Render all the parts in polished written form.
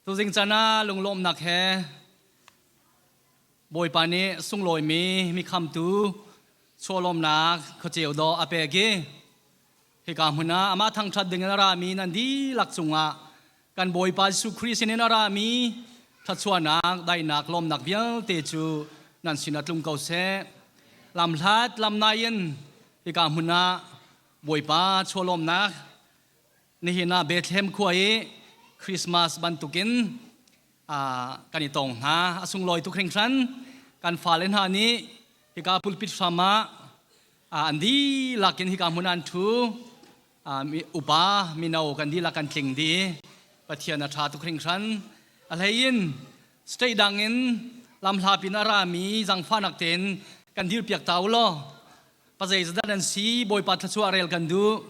Tuzing caan ah lunglawmhnak he Bawipa nih sunglawimi mi khamtu chawlawmnak khuaceu dawh a pek i hika hmun ah amah thangṭhat ding in a rami nan dihlak cungah kan Bawipa Jesuh Khrih sinin a rami thluachuahnak, daihnak, lawmnak vialte cu nan sinah tlung ko seh. Lamhlat lamnai in hika hmun ah Bawipa chawlawmnak Nihin ah Bethlehem khua i Christmas bantukin kan i tong hna. A sunglawi tuk hringhran. Kan fale hna nih hika pulpit hram ah an dihlak in hika hmun ah an ṭhu. Upa, mino kan dihlak kan tling dih. Pathian a ṭha tuk hringhran. A hlei in state dang in lamhla pin a rami zangfahnak tein kan dirpiak ta u law pazei zadat an si Bawipa thluachuah rel kan duh.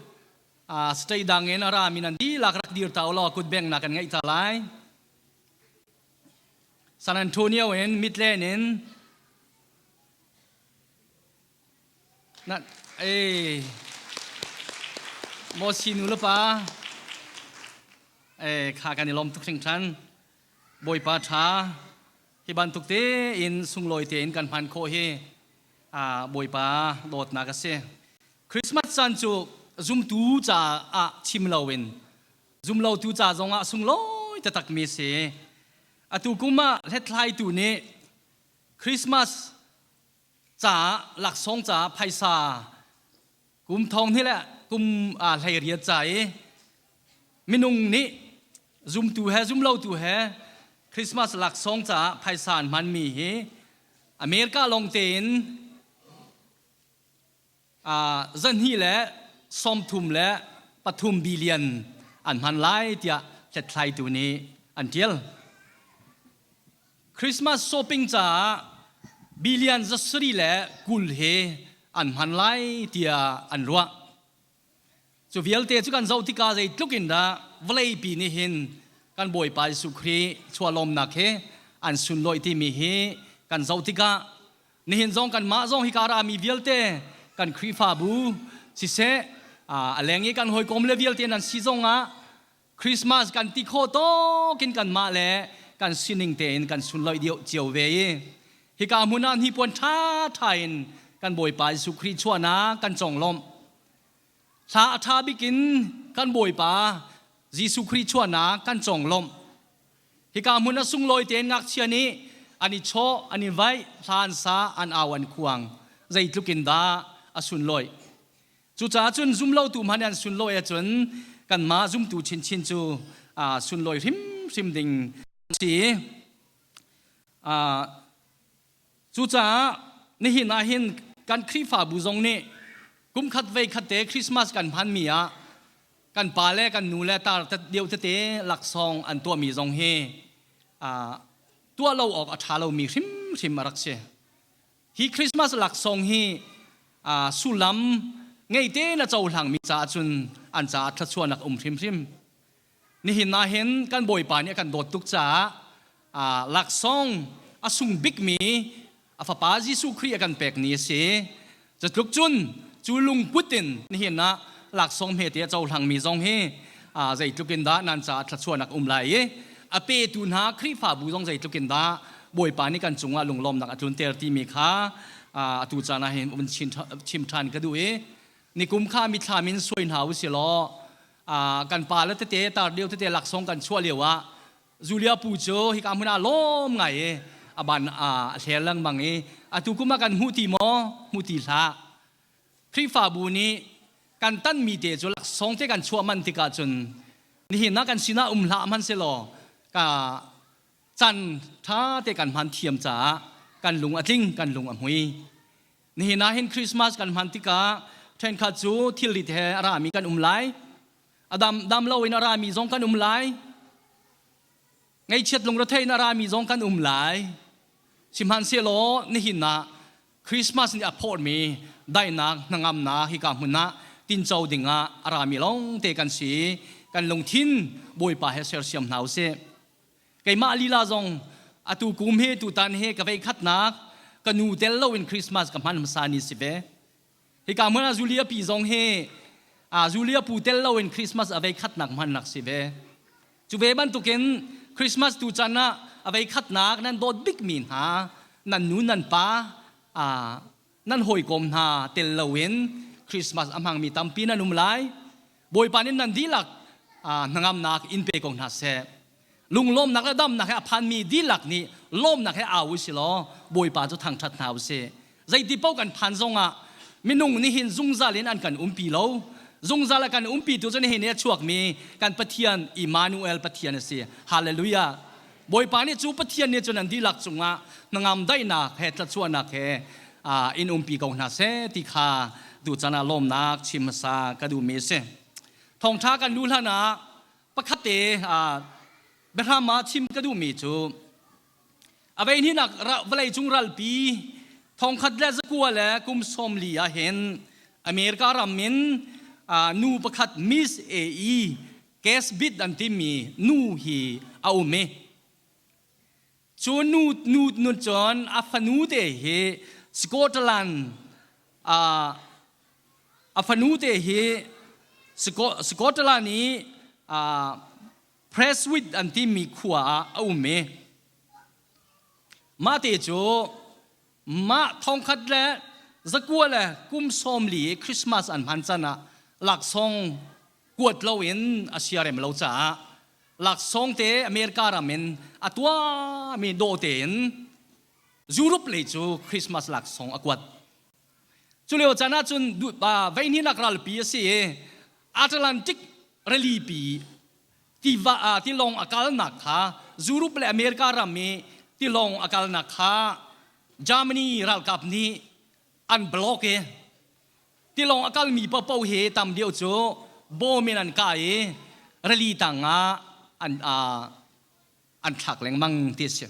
State dang in a rami nan dihlak rak dir ta u law kutbengnak kan ngeih ta lai. San Antonio in Midland in na eh Mosi nu le pa eh kha kan i lawm tuk hringhran. Bawipa tha hi bantuk tein sunglawi tein kan hman khawh hi Bawipa dawtnak a si. Christmas caan cu zumtu caah chim loin zumlotu ca zongah sunglawi taktakmi a si. Atu kum ah hlethlaitu nih Christmas caah laksawng caah phaisa kum thong hnih le kum 18 ca i minung nih zumtu he zumlotu he Christmas laksawng caah phaisa an hmanmi hi America lawng tein zahnih le 33 billion an hman lai tiah hlethlaitu nih an ṭial. Christmas shopping caah billion 27 he an hman lai tiah an ruah. Cu vialte cu kan zoh tikah zeitluk in dah vawleipi nih hin kan Bawipa Jesuh Khrih chuahlawmnak he an sunlawih timi hi kan zoh tikah nihin zong kanmah zong hika rami vialte kan Khrihfabu siseh a leng i kan hawikom le vialte nan si zongah Christmas kan ti khawh tawkin kanmah le kan sining tein kan sunlawih deuh cio ve i hika hmun ah hnipuan ṭhaṭha in kan Bawipa Jesuh Khrih chuahnak kan conglawmh. Hla a ṭha bik in kan Bawipa Jesuh Khrih chuahnak kan conglawmh. Hika hmun a sunglawi tein ngakchia nih an i chawh, an i vaih, hla an sa, an au, an khuang. Zeitluk in dah a sunlawih. Cucaah cun zumlotu hmanh an sunlawih ahcun kanmah zumtu chinchin cu sunlawi hrimhrim ding a si. Cucaah nihin ah hin kan Khrihfabu zong nih kum khat vei khat te Christmas kan hmanmi ah kan pa le kan nu le tar deuh tete laksawng an tuahmi zong hi tuah lo awk a ṭha lomi hrimhrim a rak si. Hi Christmas laksawng hi sullam ngei tein a cohlangmi caah cun an caah thluachuahnak um hrimhrim. Nihin ah hin kan Bawipa nih a kan dawt tuk caah laksawng a sung bikmi a fapa Jesuh Khrih a kan pek ni a si. Cutluk cun cu lungput in nihin ah laksawng hmete a cohlangmi zong hi zeitluk in dah nan caah thluachuahnak um lai i a petu hna Khrihfabu zong zeitluk in dah Bawipa nih kan cungah lunglawmnak a tlunter timi kha atu caan ah hin chim ṭhan ka duh i nikum kha mithlam in suai hna u si law kan pa le tete tar lio tete laksawng kan chuah lio ah Julia pu cu hika hmun ah lawm ngai i a ban a hlel lengmang i atu kum ah kan hmu ti maw hmu ti hlah Khrihfabu nih kan tanmi te cu laksawng te kan chuah man tikah cun nihin ah kan sinah um hlah hmanh selaw ka can tha te kan hman thiam caah kan lung a tling kan lung a hmui Nihin ah hin Christmas kan hman tikah ṭhenkhat cu thilrit he a rami kan um lai. A dam, dam loin a rami zong kan um lai. Ngaihchiat lungrethei in a rami zong kan um lai. Sihmanhsehlaw nihin ah Christmas nih a phawtmi daihnak hnangamnak hika hmun ah tinco dingah a rami lawngte kan si. Kan lungthin Bawipa he sersiam hna usih. Keimah lila zong atu kum hi tutan hi ka vei khatnak ka nu tel loin Christmas ka hman hmasa ni si ve. Hika hmun ah Julia pi zong hi Julia pu tel loin Christmas a vei khatnak hmannak si ve. Cu ve bantukin Christmas tu caan ah a vei khatnak nan dawt bikmi hna nan nu nan pa nan hawikom hna tel loin Christmas a hmangmi tampi nan um lai. Bawipa nih nan dihlak hnangamnak in pe ko hna seh. Lunglawmnak le damnak he a phanmi dihlak nih lawmnak he au usih law Bawipa cu thangṭhat hna usih. Zeiti paoh kan phan zongah minung nih hin zungzal in an kan umpi lo. Zungzal a kan umpi tu cu nihin i a chuakmi kan Pathian Immanuel Pathian a si. Hallelujah. Bawipa nih cu Pathian nih cun an dihlak cungah hnangam daihnak he tlachuahnak he in umpi ko hna seh ti kha tuchan ah lawmnak chim hmasa ka duhmi a si. Thawngṭha kan luh hlan ah pakhat te biahram ah chim ka duhmi cu a vei hninak vawleicung ralpi thongkhat le zakua le kum 40 ah hin America ram in nu pakhat Miss AE Casbit an timi nu hi a um i cu nu nu nun cun a fanu te hi Scotland a fanu te hi Scotland i Prestwich an timi khua ah a um i mah te cu mah thongkhat le zakua le kum 40 i Christmas an hman can ah laksawng kuat loin a siarem lo caah laksawng te America ram in a tuahmi dawh tein Europe lei cu Christmas laksawng a kuat. Cu lio caan ahcun veihnihnak ralpi a si i Atlantic rilipi tiva tilawng a kalnak kha Europe le America ram i tilawng a kalnak kha Germany ralkap nih an block i tilawng a kalmi paohpaoh hi tam deuh cu bom in an kah i rili tang ah an an thlak lengmang ti a si.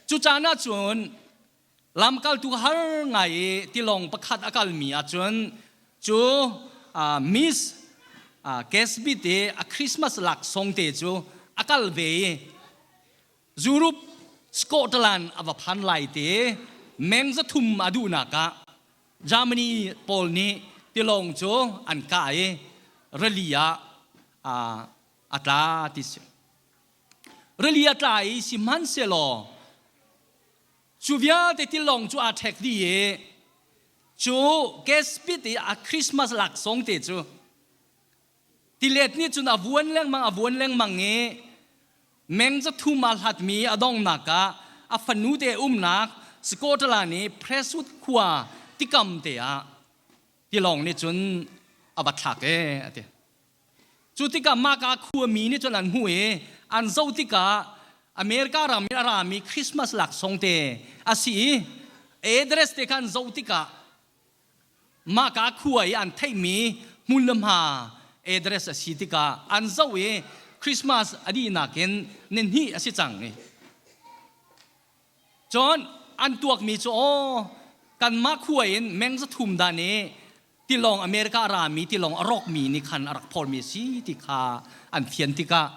Cu caan ahcun lamkaltu har ngai i tilawng pakhat a kalmi ahcun cu Miss Gatsby te a Christmas laksawng te cu a kal ve i Europe Scotland a va phan lai te meng 300 a duhnak ah Germany pawl nih tilawng cu an kah i rili ah a tla ti si. Rili a tla i sihmanhsehlaw cu vialte tilawng cu aa ṭhek dih i cu Gaspit i a Christmas laksawng te cu tilet nih cun a vuan lengmang a vuan lengmang i meng 300 aa hlatmi a donghnak ah a fanu te umnak Scotland i Prestwood khua tikam te ah tilawng nih cun a va thlak e a ti. Cu tikah mahka khuami nih cun an hmuh i an zoh tikah America ram in a rami Christmas laksawng te a si i address te kha an zoh tikah mahka khua i an theihmi hmun le hma address a si tikah an zoh i Christmas a dihnak in nihnih a si cang i Cun an tuakmi cu aw kanmah khua in meng 300 dan i tilawng America a rami tilawng a rawkmi nih khan a rak phawrmi a si ti kha an fian tikah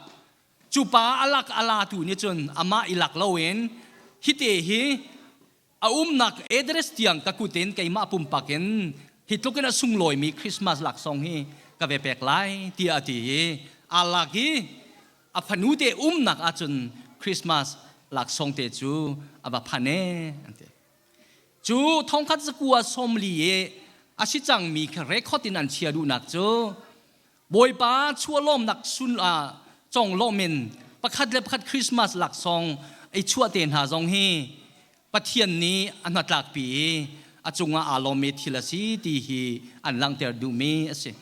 cu pa a lak a latu nih cun amah i lak loin hite hi a umnak address tiang ka kut in keimah pumpak in hi tluk in a sunglawimi Christmas laksawng hi ka ve pek lai tiah a ti i aa lak i a fanu te umnak ahcun Christmas laksawng te cu a va phan e an ti. Cu thongkhat zakua 40 i a si cangmi kha record in an chia duhnak cu Bawipa chuahlawmnak sun conglawm in pakhat le pakhat Christmas laksawng ei chuah te hna zong hi Pathian nih a hnatlakpi i a cungah aa lawmmi thil a si ti hi an langhter duhmi a si.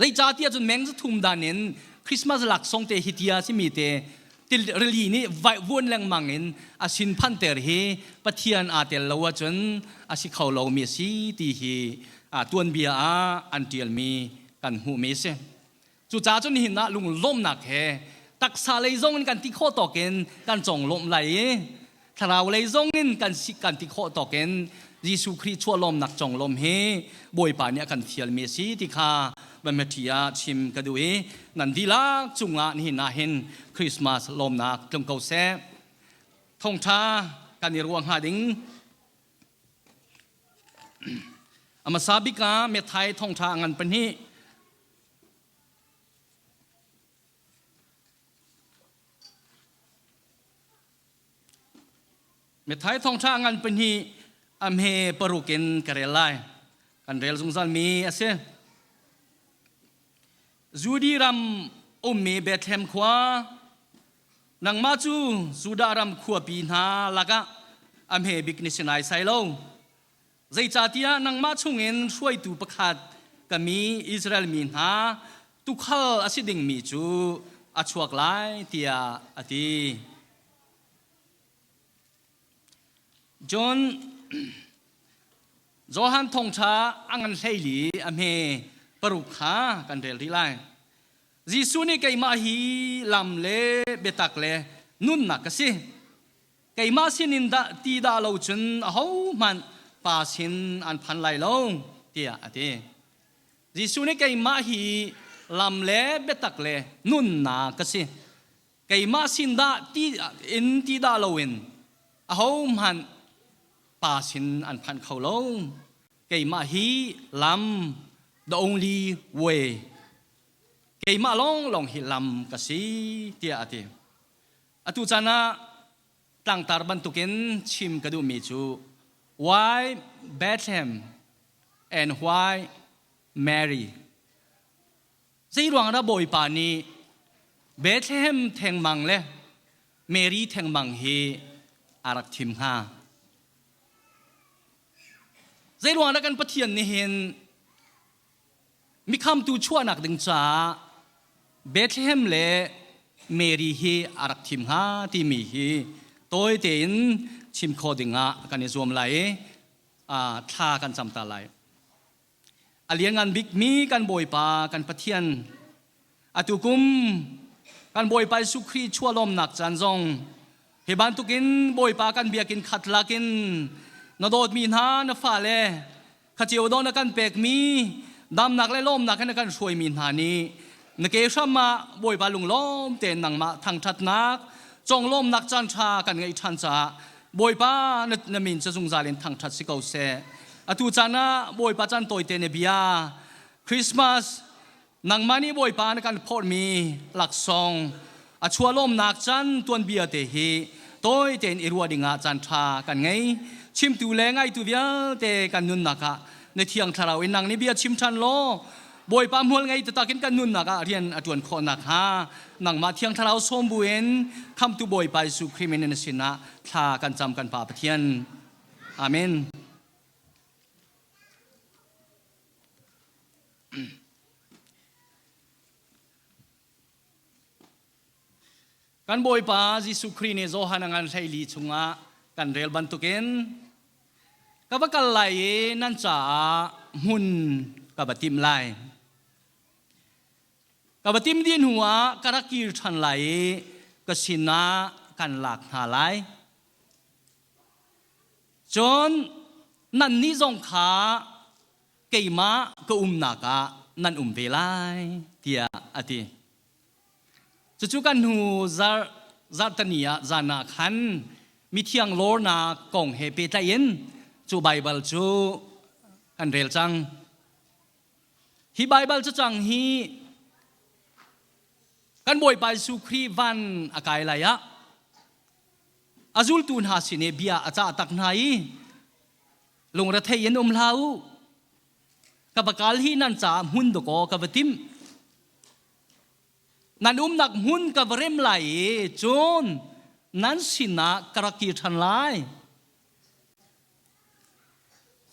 Zeicahtiah cun meng 300 dan in Christmas laksawng te hi tia simi te rili nih vuan lengmang in a sin phanter hi Pathian aa tel lo ahcun a si kho lomi a si ti hi tuanbia ah an ṭialmi kan hmuhmi a si. Cucaah cun nihin ah lunglawmhnak he taksa lei zong in kan ti khawh tawk in kan conglawmh lai i thlarau lei zong in kan si kan ti khawh tawk in Jesuh Khrih chuahlawmnak conglawm hi Bawipa nih a kan fialmi a si ti kha biameṭhi ah chim ka duh i nan dihlak cungah nihin ah hin Christmas lawmnak tlung ko seh. Thawngṭha kan i ruah hnga ding a hmasa bik ah Matthai thawngṭha a ngan pahnih. Matthai thawngṭha ngan pahnih a hme paruk in ka rel lai. Kan rel zungzal mi a si. Judi ram ummi Bethlehem khua, nangmah cu Judah ram khuapi hna lakah a hme bik ni si naisai lo. Zeicahtiah nangmah chungin hruaitu pakhat ka mi Israel mi hna tuukhal a si dingmi cu a chuak lai tiah a ti. John Johan thawngṭha a ngan hleili a hme paruk kha kan rel rih lai. Jesuh nih keimah hi lam le biatak le nunnak ka si. Keimah sinin dah ti dah lo cun ahohmanh Pa sin an phan lai lo, tiah a ti. Jesuh nih keimah hi lam le biatak le nunnak ka si. Keimah sin dah ti in ti dah loin ahohmanh Pa sin an phan kho lo. Keimah hi lam, the only way. Keimah lawnglawng hi lam ka si, tiah a ti. Atu caan ah tlangtar bantukin chim ka duhmi cu why Bethlehem and why Mary? Zei ruang dah Bawipa nih Bethlehem thengmang le Mary thengmang hi a rak thim hnga? Zei ruang dah kan Pathian nih hin Mikhamtu chuahnak ding caah Bethlehem le Mary hi a rak thim hnga timi hi tawi tein chim khawh dingah kan i zuam lai i thla kan cam ta lai. A lianngan bikmi kan Bawipa kan Pathian atu kum kan Bawipa Jesuh Khrih chuahlawmnak caan zong hi bantukin Bawipa kan biakinn khat lakin na dawtmi hna na fale Khaceo dawh na kan pekmi damnak le lawmnak he na kan hruaimi hna nih na ke hram ah Bawipa lunglawm tein nangmah thangṭhatnak conglawmnak caan ṭha kan ngeih ṭhan caah Bawipa na, na min cu zungzal in thangṭhat si ko seh. Atu caan ah Bawipa caan tawite na bia Christmas Nangmah nih Bawipa na kan phorhmi laksawng a chuahlawmnak caan tuanbia te hi tawi tein i ruah dingah caan ṭha kan ngei. Chimtu le ngaitu vialte kan nunnak ah na Thiang Thlarau in nang nih bia chim ṭhan law Bawipa hmual ngei taktak in kan nunnak ah rian a ṭuan khawh nakhnga nangmah Thiang Thlarau sawm buin Khamhtu Bawipa Jesuh Khrih min in na sinah thla kan cam kan Pa Pathian. Amen. Kan Bawipa Jesuh Khrih nih Johan a ngan hleili chungah kan rel bantukin ka va kal lai i nan caah hmun ka va timh lai. Ka va tim dih hnuah ka rak kir ṭhan lai i ka sinah kan lak hna lai. Cun nannih zong kha keimah ka umnak ah nan um ve lai tiah a ti. Cucu kan hnu zarh zarhtani ah zan ah khan mithiang lawrnak kong he pehtlaih in cu Baibal cu kan rel cang. Hi Baibal cacang hi kan Bawipa Jesuh Khrih van a kai lai ah a zultu hna sin i bia a cah tak hna i Lungrethei in um hlah u. Ka va kal hi nan caah hmun dakaw ka va timh. Nan umnak hmun ka va rem lai i cun nan sinah ka rak kir ṭhan lai.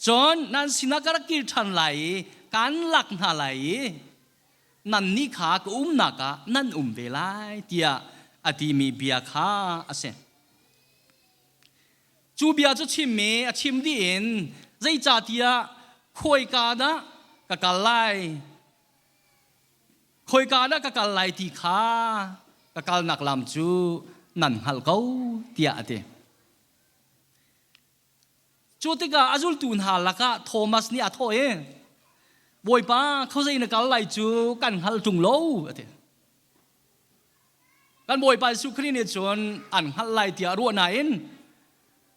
Cun nan sinah ka rak kir ṭhan lai i kan lak hna lai i nannih kha ka umnak ah nan um ve lai tiah a timi bia kha a si. Cu bia cu chim i a chim dih in zeicahtiah khawika dah ka kal lai, khawika dah ka kal lai ti kha ka kalnak lam cu nan hngalh ko tiah a ti. Cu tikah a zultu hna lakah Thomas nih a thawh i, Bawipa, khuazei na kal lai cu kan hngal ṭung lo, a ti. Kan Bawipa Jesuh Khrih nih cun an hngalh lai tiah ruah nain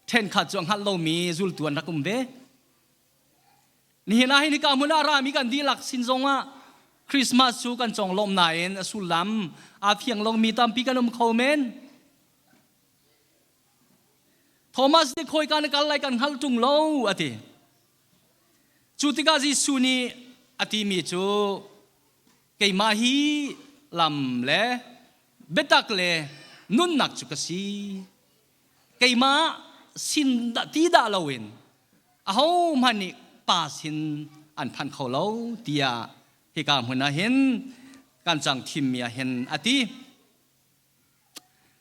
ṭhenkhat cu a hngalh lomi zultu an rak um ve. Nihin ah hin hika hmun ah rami kan dihlak sin zongah Christmas cu kan conglawmh nain a sullam aa fiang lomi tampi kan um kho men. Thomas nih khawika na kal lai kan hngal ṭung lo a ti. Cu tikah Jesuh nih a timi cu keimah hi lam le biatak le nunnak cu ka si. Keimah sin ti dah loin ahohmanh nih Pa sin an phan kho lo tiah hika hmun ah hin kan cang thimmi ah hin a ti.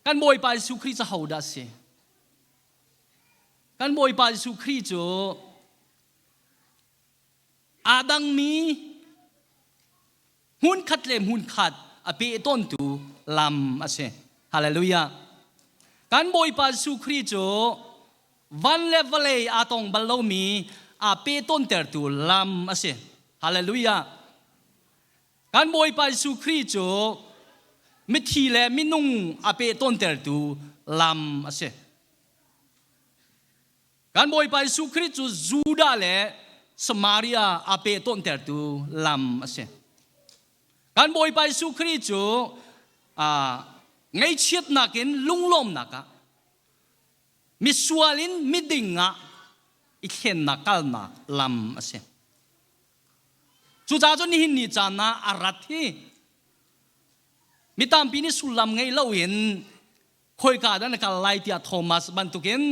Kan Bawipa Jesuh Khrih cu hodah a si? Kan Bawipa Jesuh Khrih cu aa dangmi hmunkhat le hmunkhat a peh tawntu lam a si. Hallelujah. Kan Bawipa Jesuh Khrih cu van le vawlei aa tong bal lomi aa pe tawntertu lam a si. Hallelujah. Kan Bawipa Jesuh Khrih cu mithi le minung a peh tawntertu lam a si. Kan Bawipa Jesuh Khrih cu Judah le Samaria a peh tawntertu lam a si. Kan Bawipa Jesuh Khrih cu ngaihchiatnak in lunglawmnak ah misual in miding ah i thlennak kalnak lam a si. Cucaah cun nihin ni caan ah a rat hi mi tampi nih sullam ngei loin khoika dah na kal lai tiah Thomas bantukin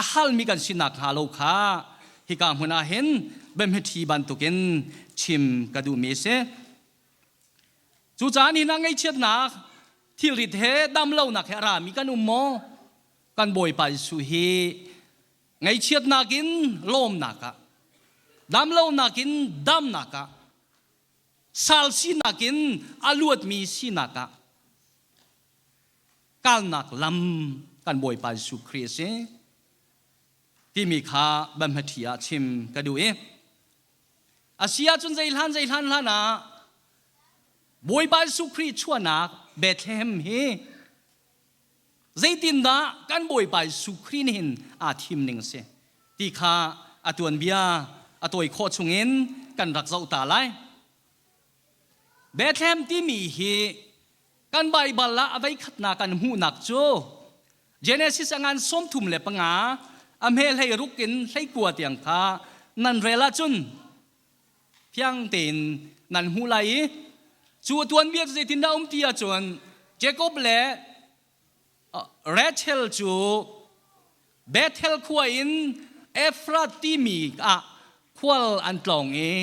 a halmi kan si nakhnga lo kha hika hmun ah hin biahmaṭhi bantukin chim ka duhmi a si. Cucaah nihin ah ngaihchiatnak thilrit he damlonak he a rami kan um maw? Kan Bawipa Jesuh hi Ngaihchiatnak in lawmnak ah, damlonak in damnak ah, sal sinak in a luatmi sinak ah kalnak lam kan Bawipa Jesuh Khrih a si timi kha biahmaṭhi ah chim ka duh i a si ahcun zeihlan zeihlan hlan ah Bawipa Jesuh Khrih chuahnak Bethlehem hi Zeitindah kan Bawipa Jesuh Khrih nih hin aa thim ning a si ti kha a tuanbia a tawi khawh chungin kan rak zoh ta lai. Bethlehem timi hi kan Baibal ah a voikhatnak kan hmuhnak cu Genesis a ngan 35 a hme hlei ruk in hlei kua tiang kha nan rel ahcun fiang tein nan hmuh lai i cu a tuanbia cu zeitindah um ti ahcun Jacob le Rachel cu Bethel khua in Ephrath timi ah khual an tlawng i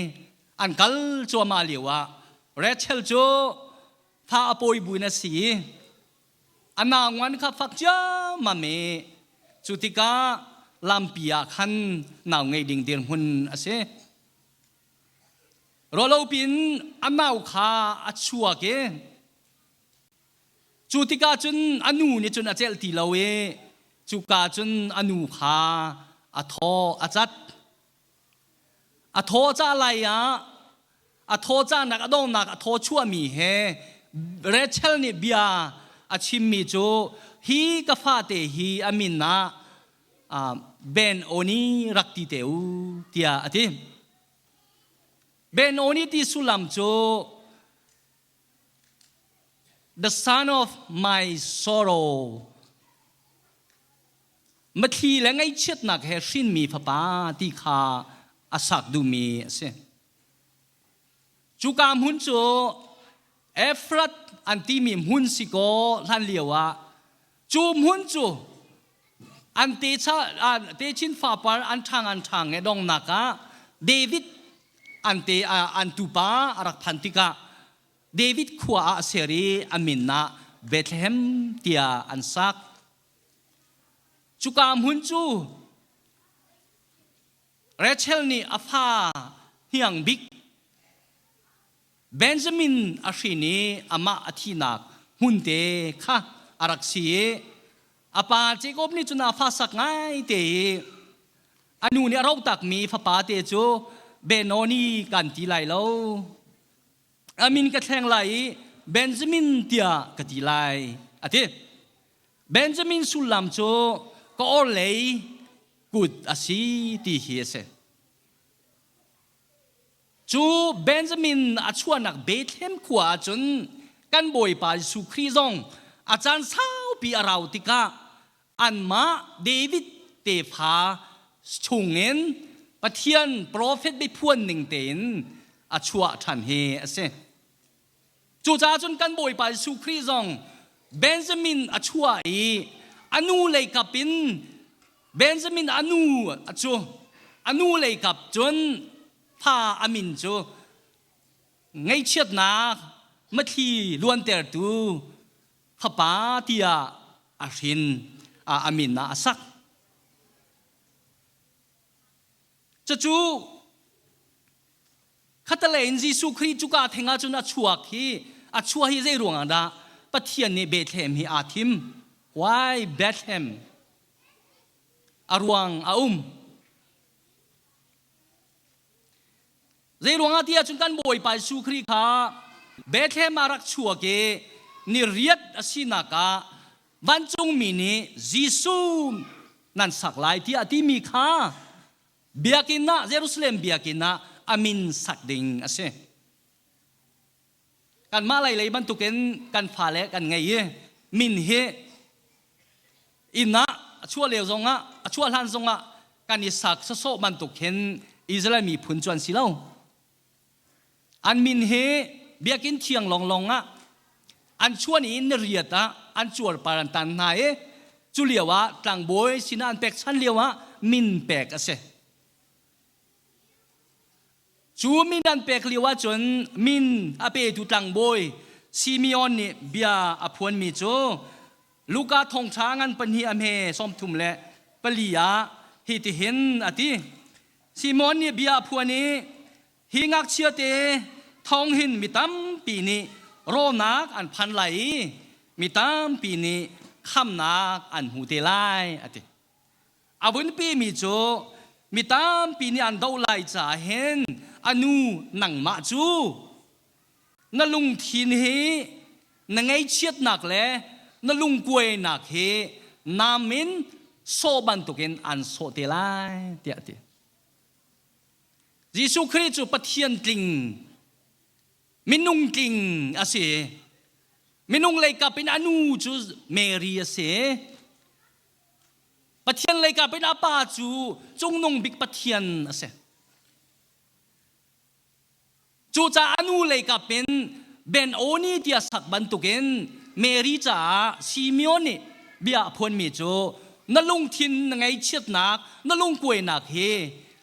an kal cuahmah lio ah Rachel cu fa a pawi buin a si i a naungan kha fak ciammam i cu tikah lampi ah khan nau ngei ding dirhmun a si. Ruahlopi in a nau kha a chuak i cu tikah cun a nu nih cun a celh ti lo i cuka cun a nu kha a thaw a cat. A thaw cah lai ah a thaw cahnak a donghnak a thaw chuahmi he Rachel nih bia a chimmi cu hi ka fate hi a min ah Ben Oni rak ti te u tiah a ti. Ben Oni ti sullam cu the son of my sorrow Mathli le ngaihchiatnak he hrinmi fapa ti kha a sak duhmi a si. Cuka hmun cu Efrat an timi hmun si kaw hlan lio ah cu hmun cu an techin fapar an ṭhang an ṭhang he dongnak ah David an te an tupa a rak phan tikah David khua ah a ser i a min ah Bethlehem tiah an sak. Cuka hmun cu Rachel nih a fa hniang bik Benjamin a hrin i amah a thihnak hmunte kha a rak si i a pa Jacob nih cun a fa sak ngaite i a nu nih a rohtakmi fapa te cu Benoni kan ti lai lo a min ka thleng lai i Benjamin tiah ka ti lai a ti. Benjamin sullam cu ka orhlei kut a si ti hi a si. Cu Benjamin a chuahnak Bethlehem khua ah cun kan Bawipa Jesuh Khrih zong a caan saupi a rau tikah. Anmah David tefa chungin Pathian profet biaphuan ning tein a chuah ṭhan hi a si. Cucaah cun kan Bawipa Jesuh Khrih zong Benjamin a chuah i a nu lei kap in Benjamin a nu cu a nu lei kap cun fa a min cu ngaihchiatnak mathli luantertu fapa tiah a hrin a min ah a sak. Cucu khatalei in Jesuh Khrih cuka theng ah cun a chuak hi a chuah hi zei ruangah dah Pathian nih Bethlehem hi aa thim? Why Bethlehem? A ruang a um. Zei ruangah ti ahcun kan Bawipa Jesuh Khrih kha Bethlehem ah rak chuak i ni riat a sinak ah vancungmi nih Jesuh nan sak lai tiah a timi kha biakinn ah Jerusalem biakinn ah a min sak ding a si. Kanmah lei lei bantukin kan fale kan ngei i min hi inn ah a chuah lio zongah a chuah hlan zongah kan i sak sawsawh bantuk hin Israel miphun cu an si lo. An min hi biakinn thiang lawnglawng ah an chuan i ni riat ah an cuarpar an tan hna i cu lio ah tlangbawi sinah an pekchan lio ah min pek a si. Cu min an pek lio ahcun min a petu tlangbawi Simeon nih bia a phuanmi cu Luka thawngṭha ngan pahnih a hme 34 ah hitihin a ti. Simon nih bia a phuan i hi ngakchia te thawng hin mi tampi nih rawnak an phan lai i mi tampi nih khamnak an hmu te lai a ti. A vunpimi cu mi tampi nih an doh lai caah hin a nu nangmah cu na lungthin hi na ngaihchiatnak le na lungkuainak hi nam in sawh bantukin an sawh te lai tiah a ti. Jesuh Khrih cu Pathian tling minung tling a si. Minung leikap in a nu cu Mary a si. Pathian leikap in a pa cu cungnung bik Pathian a si. Cucaah a nu leikap in Ben-Oni tiah sak bantukin Mary caah Simeon nih bia a phuanmi cu na lungthin na ngaihchiatnak na lungkuainak hi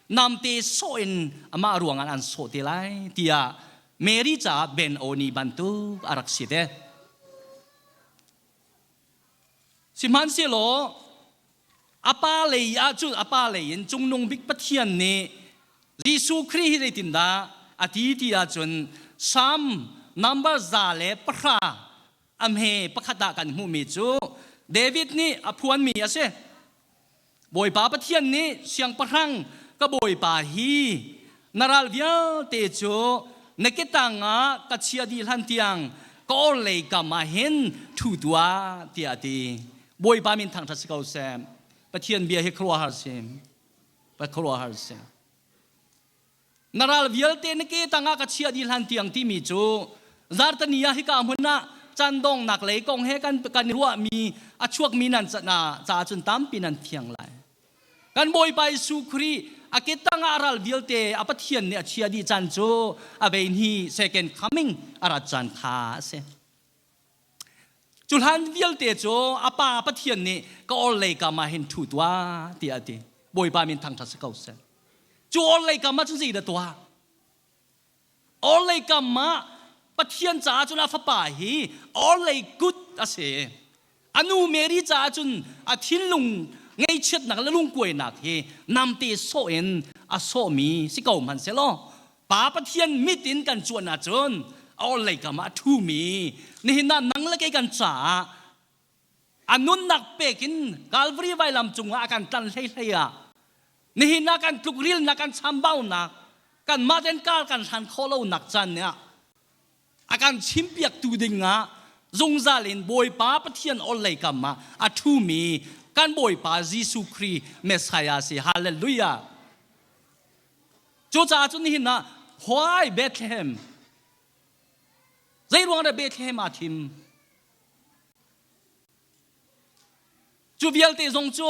namte sawh in amah ruangah an sawh te lai tiah Mary caah Ben-Oni bantuk a rak si te. Sihmanhsehlaw a pa lei ah cun a pa lei in cungnung bik Pathian nih Jesuh Khrih hi zeitindah a ti ti ahcun Psalm number 110 a hme pakhat ah kan hmuhmi cu David nih a phuanmi a si. Bawipa Pathian nih siangpahrang ka bawipa hi na ral vialte cu na ke tangah ka chia dih hlan tiang ka orhlei kam ah hin ṭhu tuah tiah a ti. Bawipa min thangṭhat si ko seh. Pathian bia hi khuaruahhar si. Khuaruahhar si. Na ral vialte na ke tangah ka chiah dih hlan tiang timi cu zartani ah hika hmun ah candongnak lei kong he kan kan ruahmi a chuakmi nan ca caah cun tampi nan thiang lai. Kan Bawipa Jesuh Khrih a ke tangah a ral vialte a Pathian nih a chia dih caan cu a vein hi second coming a rat caan kha a si. Cu hlan vialte cu a pa Pathian nih ka orhlei kam ah hin ṭhu tuah tiah a ti. Bawipa min thangṭhat si ko seh. Cu orhlei kam ah cun zeidah tuah? Orhlei kam ah Pathian caah cun a fapa hi orhlei kut a si. A nu Mary caah cun a thinlung ngaihchiatnak le lungkuainak hi namte sawh in a sawhmi si ko hmanhsehlaw Pa Pathian mit in kan cuan ahcun a orhlei kam ah a ṭhumi nihin ah nang le kei kan caah a nunnak pek in Calvary vailam cungah a kan tlan hleihlei ah nihin ah kan tlukrilnak kan chambaunak kanmah ten kar kan hlan khawh lonak caan nih ah a kan chimpiaktu ding ah zungzal in Bawipa Pathian orhlei kam ah a ṭhumi kan Bawipa Jesuh Khrih Messiah si Hallelujah Cucaah cun nihin ah why Bethlehem? Zei ruang dah Bethlehem aa thim? Cu vialte zong cu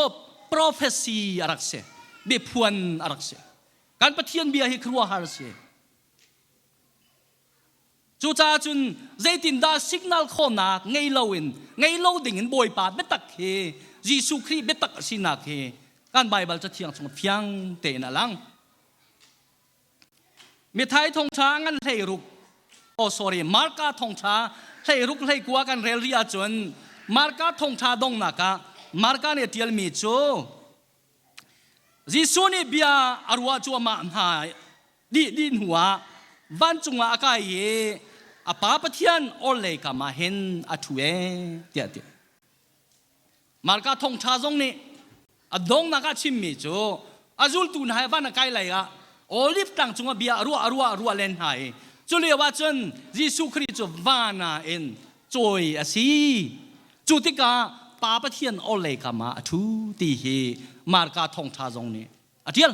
prophecy a rak si. Biaphuan a rak si. Kan Pathian bia hi khuaruahhar a si. Cucaah cun zeitindah signal khawhnak ngei loin ngei lo dingin Bawipa biatak hi Jesuh Khrih biatak a sinak hi kan Baibal Cathiang chung fiang tein a lang. Mithai thongṭha ngan 16 oh sorry Marka thongṭha 16 hlei kua kan rel rih ahcun Marka thongṭha donghnak ah Marka nih a ṭialmi cu Jesuh nih bia a ruah cuahmah hna dih dih hnuah vancung ah a kai i a Pa Pathian orhlei kam ah hin a ṭhu ee tiah a ti. Marka thawngṭha zong nih a donghnak ah chimmi cu a zultu hna he van a kai lai ah Olive tlang cungah bia a ruah a ruah a ruah len hna i cu lio ah cun Jesuh Khrih cu van ah in cawi a si. Cu tikah Pa Pathian orhlei kam ah a ṭhu ti hi Marka thawngṭha zong nih a ṭial.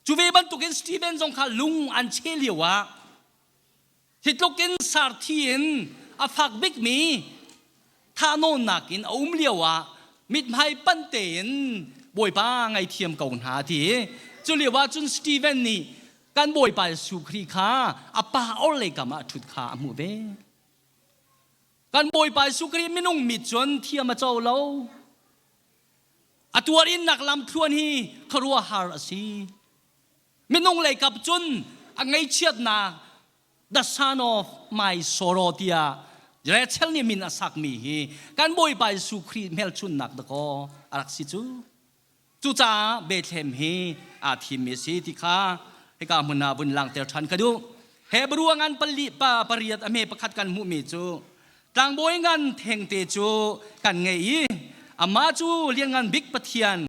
Cu ve bantukin Stephen zong kha lung an cheh lio ah hi tluk in sarthi in a fak bikmi thahnawnnak in a um lio ah mithmai panh tein Bawipa ngaithiam ko hna ti. Cu lio ah cun Stephen nih kan Bawipa Jesuh Khrih kha a pa orhlei kam ah a ṭhut kha a hmuh ve. Kan Bawipa Jesuh Khrih minung mit cun thiam a co lo. A tuarinnak lamthluan hi khuaruahhar a si. Minung lei kap cun a ngaihchiatnak the son of my sorrow tiah Rachel nih min a sakmi hi kan Bawipa Jesuh Khrih hmelchunnak dakaw a rak si cu. Cucaah Bethlehem hi aa thimmi a si ti kha hika hmun ah vun langhter ṭhan ka duh. Hebrew a ngan pali pa pariat a hme pakhat kan hmuhmi cu tlangbawi ngan thengte cu kan ngei i amah cu Lianngan Bik Pathian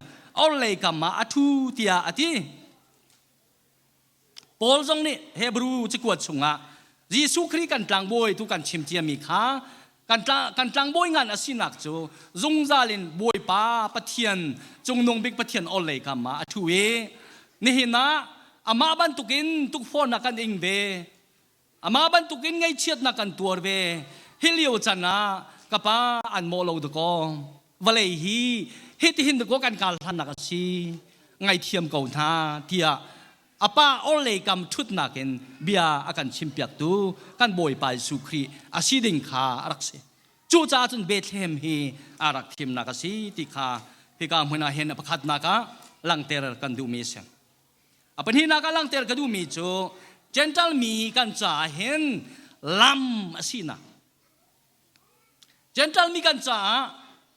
orhlei kam ah a ṭhu tiah a ti. Paul zong nih Hebrew cakuat chungah Jesuh Khrih kan tlangbawi tu kan chim ciami kha kan, tla, kan tlangbawi ngan a sinak cu zungzal in Bawipa Pathian cungnung bik Pathian orhlei kam ah a ṭhu i nihin ah amah bantukin tukforhnak kan ing ve amah bantukin ngaihchiatnak kan tuar ve hi lio can ah ka pa an mawh lo dakaw vawlei hi hitihin dakaw kan kal hlannak a si ngaithiam ko hna tiah a pa orhlei kam ṭhutnak in bia a kan chimpiaktu kan Bawipa Jesuh Khrih a si ding kha a rak si. Cucaah cun Bethlehem hi a rak thimnak a si ti kha hika hmun ah hin a pakhatnak ah langhter kan duhmi a si. A pahnihnak ah langhter ka duhmi cu Gentle mi kan caah hin lam a sinak. Gentle mi kan caah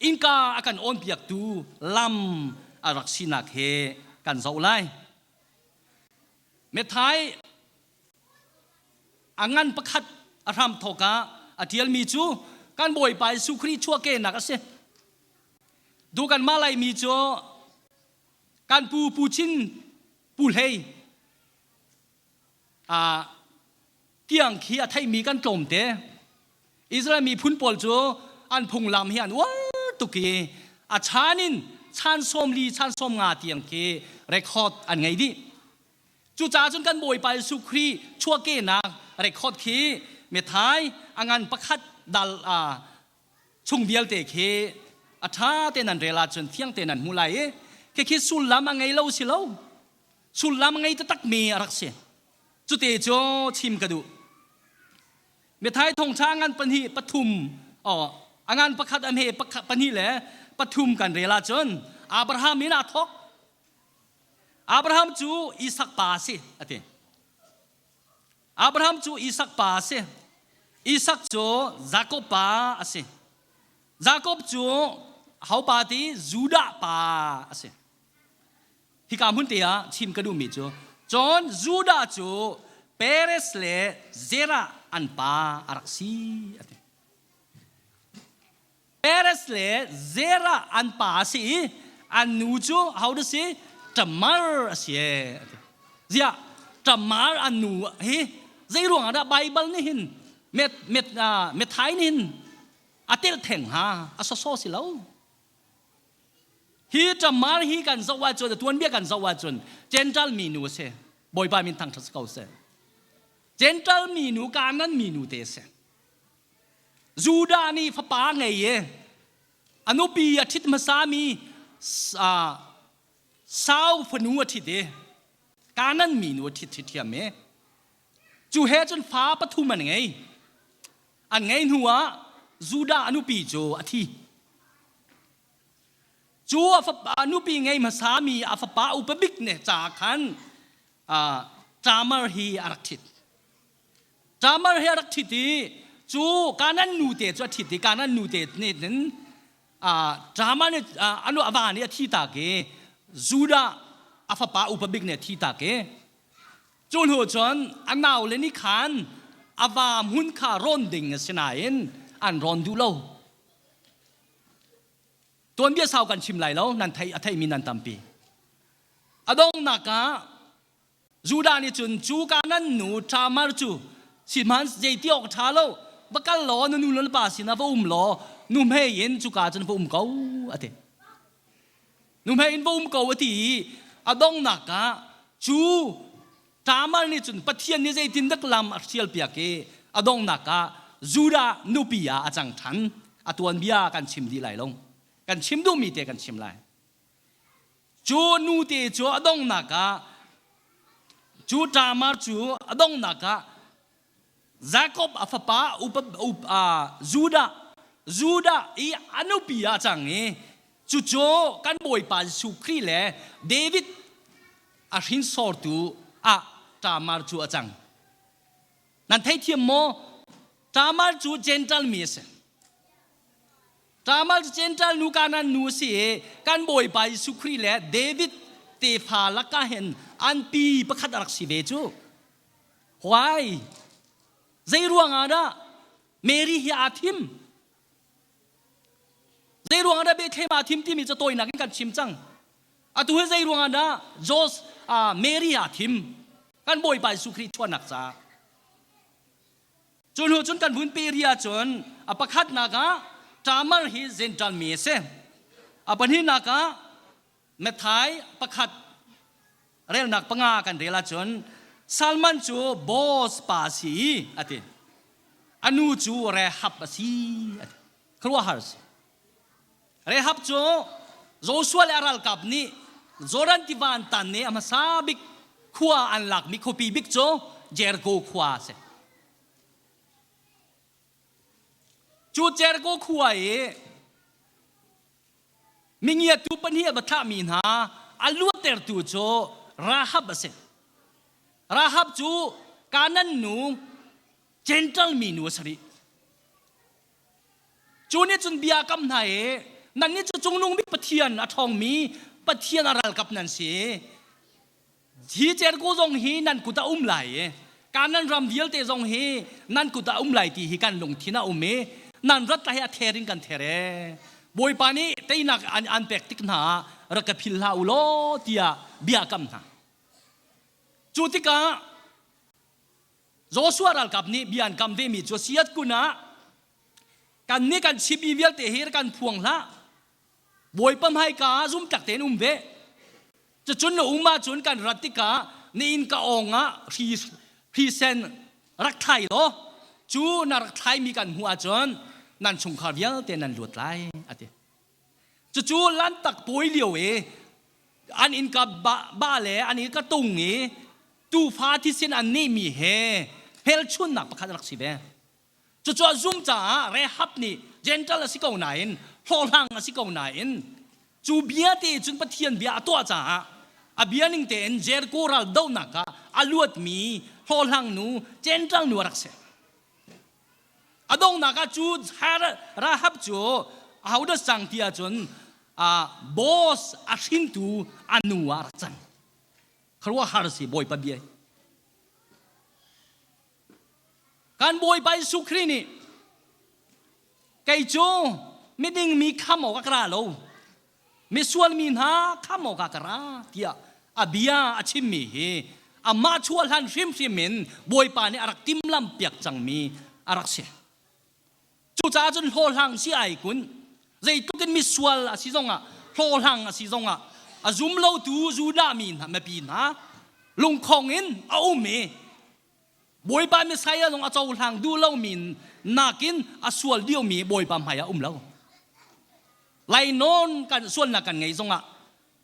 innka a kan awnpiaktu lam a rak sinak he kan zoh lai. Methai a ngan pakhat a hram thawk ah a ṭialmi cu kan Bawipa Jesuh Khrih chuahkehnak a si. Du kan mah Laimi cu kan pu Pu Chin Pu Hlei tiang khi a theimi kan tlawmte. Israel miphun pawl cu an phunglam hi an uar tuk i a chan in chan 40 chan 50 tiang khi record an ngei dih. Cucaah cun kan Bawipa Jesuh Khrih chuahkehnak record khi Methai a ngan pakhat dal chung vialte khi a ṭha tein an rel ahcun thiang tein an hmuh lai i khikhi sullam a ngei lo si lo sullam a ngei taktakmi a rak si cute cu chim ka duh Mithai thongṭha ngan pahnih pathum a ngan pakhat a hme pahnih le pathum kan rel ahcun Abraham in aa thawk Abraham cu Isak pa a si a ti Abraham cu Isak pa a si. Isak cu Jakob pa a si. Jakob cu ho pa ti Judah pa a si. Hika hmun te ah chim ka duhmi cu cun Judah cu Perez le Zerah an pa a rak si a ti. Perez le Zerah an pa a si i an nu cu hodah si? Tamar a si ee. Ziah Tamar an nu hi zei ruangah dah Baibal nih hin met met methai nih hin a telh theng hnga a soso si lo. Hi Tamar hi kan zoh ahcun a tuanbia kan zoh ahcun Gentile minu a si. Bawipa min thangṭhat si ko seh. Gentile minu Canaan minu te a si. Judah nih fapa ngei i A nupi a ṭhit hmasami Sau fanu a ṭhit i Kanan minu a ṭhit ṭhiam i cu he cun fa pathum an ngei. An ngei hnu ah Judah a nupi cu a thi. Cu a fapa nupi ngei hmasami a fapa upa bik ne caah khan Tamar hi a rak ṭhit. Tamar hi a rak ṭhit i cu Kanan nute cu a ṭhit i Kanan nute nih hin Tamar nih a nu a va nih a thi tak i Judah a fapa upa bik nih a thi tak i cu hnu cun a naule nih khan a va hmun kha rawn ding a si nain an rawn duh lo. Tuanbia sau kan chim lai lo, nan thei a theimi nan tampi. A donghnak ah Judah nih cun cu Kanan nu Tamar cu sihmanh zeiti awk ṭha lo, va kal law na nu le na pa sinah va um law nuhmei in cuka cun va um ko a ti. Nuhmei in va um ko a ti i a donghnak ah cu Tamar nih cun Pathian nih zeitindah lam a hrialpiak i a donghnak ah Judah nupi ah a cang ṭhan. A tuanbia kan chim dih lai lo. Kan chim duhmi te kan chim lai. Cu nute cu a donghnak ah cu Tamar cu a donghnak ah Jakob a fapa upa, upa Judah Judah i a nupi ah a cang i cucu kan Bawipa Jesuh Khrih le David a hrinsortu ah Tamar cu a cang. Nan theithiam maw? Tamar cu Gentile mi a si. Tamar cu Gentile nu Kanaan nu a si i kan Bawipa Jesuh Khrih le David tefa lakah hin an pi pakhat a rak si ve cu. Why? Zei ruang ah dah Mary hi aa thim? Zei ruang ah dah Bethlehem aa thim timi cu tawinak in kan chim cang. Atu hi zei ruang ah dah Jos uh, Mary aa thim? Kan Bawipa Jesuh Khrih chuahnak caah. Cu hnu cun kan vun pe rih ahcun a pakhatnak ah Tamar hi Gentile mi a si. A pahnihnak ah Matthai pakhat relnak panga kan rel ahcun Salman cu Boaz pa a si i a ti. A nu cu Rahab a si a ti. Khuaruahhar a si. Rahab cu Joshua le a ralkap nih Jordan tiva an tan i a hmasa bik khua an lakmi khuapi bik cu Jericho khua a si. Cu Jericho khua i mingiatu pahnih a va thlahmi hna a luattertu cu Rahab a si. Rahab cu Kanan nu Gentile mi nu a si rih. Cu nih cun bia kam hna i nannih cu cungnung bik Pathian a ṭhawngmi Pathian a ralkap nan si. Hi Jericho zong hi nan kut ah um lai i Kanan ram vialte zong hi nan kut ah um lai ti hi kan lungthin ah um i nan rat lai hi a ther in kan ther ee. Bawipa nih teinak an, an pek tik hna ah rak ka phil hlah u law tiah bia kam hna. Cu tikah Joshua ralkap nih bia an kam vemi cu siat kun ah kan nih kan chimmi vialte hi kan phuang hlah. Bawipa hmaika ah zumtlak tein um ve. Cucun na um ahcun kan rat tikah na inn ka awng ah hri hri sen rak thlai law cu na rak thlaimi kan hmuh ahcun nan chungkhar vialte nan luat lai a ti. Cucu lantak pawi lio i an innka ba, ba le an innka tung i tuufa thisen an nehmi he hmelchunnak pakhat a rak si ve. Cucu a zum caah Rahab nih Gentile a si ko nain hlawhhlang a si ko nain cu bia te cun Pathian bia a tuah caah a bia ning tein Jericho ral dohnak ah a luatmi hlawhhlang nu Gentile nu a rak si. A donghnak ah cu Rahab cu ahodah cang ti ahcun boss a hrintu a nu ah a rak cang. Khuaruahhar si Bawipa bia. Kan Bawipa Jesuh Khrih nih kei cu miding mi kham awk ah ka ra lo, misual mi hna kham awk ah ka ra tiah a bia a chimmi hi amah chuah hlan hrimhrim in Bawipa nih a rak timhlamh piak cangmi a rak si. Cucaah cun hlawhhlang si ai kun zeitluk in misual a si zongah hlawhhlang a si zongah a zum lotu Judah mi hna mipi hna lungkhong in a um i Bawipa Messiah zong a cohlang duh lomi nakin a sual diomi Bawipa hmai ah um lo. Lainawn kan sualnak kan ngei zongah,